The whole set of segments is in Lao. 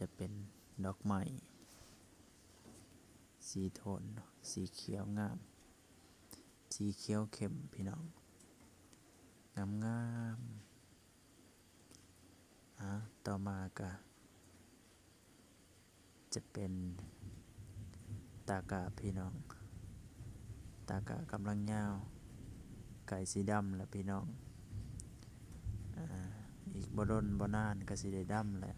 ຈະເປັນດອກໄມ້ ສີໂທນເນາະ ສີຂຽວງາມ ສີຂຽວເຂັ້ມພີ່ນ້ອງ ງາມໆ. ອາ ຕໍ່ມາກະຈະເປັນຕາກາບພີ່ນ້ອງ ຕາກາບກຳລັງຍາວ ໃກ້ຊິດຳແລ້ວພີ່ນ້ອງ ອາ ອີກບໍ່ດົນບໍ່ນານກະຊິໄດ້ດຳແລ້ວ.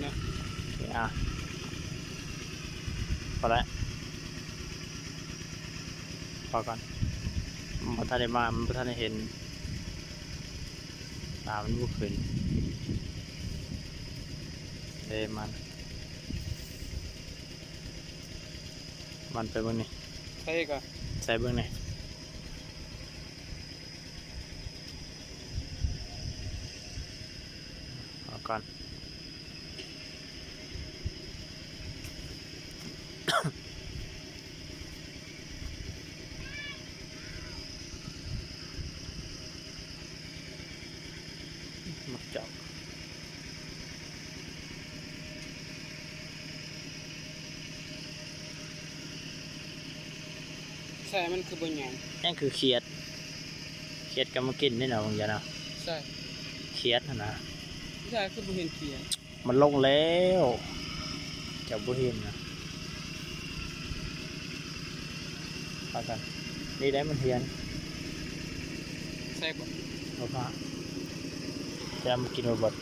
ນະ ອາ ພໍແລ້ວ ພໍກ່ອນ ມັນບໍ່ທັນໄດ້ມາ ມັນບໍ່ທັນໄດ້ເຫັນ ຕາມັນບໍ່ຂຶ້ນ ເດ້ ມັນ ມັນໄປເບິ່ງນີ້ ໃສ່ກະ ໃສ່ເບິ່ງນີ້ ເອົາກ່ອນ ໝາກຈອກ ໃສ່ມັນຄືບໍ່ຫຍັງ ຍັງຄືຂຽດ ຂຽດກະມາກິນນີ້ເນາະ ບາງຢ່າງເນາະ ໃສ່ ຂຽດຫັ້ນນະ ໃສ່ຄືບໍ່ເຫັນຂຽດ ມັນລົງແລ້ວ ເຈົ້າບໍ່ເຫັນນະ ພາກັນ ນີ້ໄດ້ມັນເຫັນ ໃສ່ບໍ່ ບໍ່ພາ ຈະມາກິນບໍ່ເບິດ.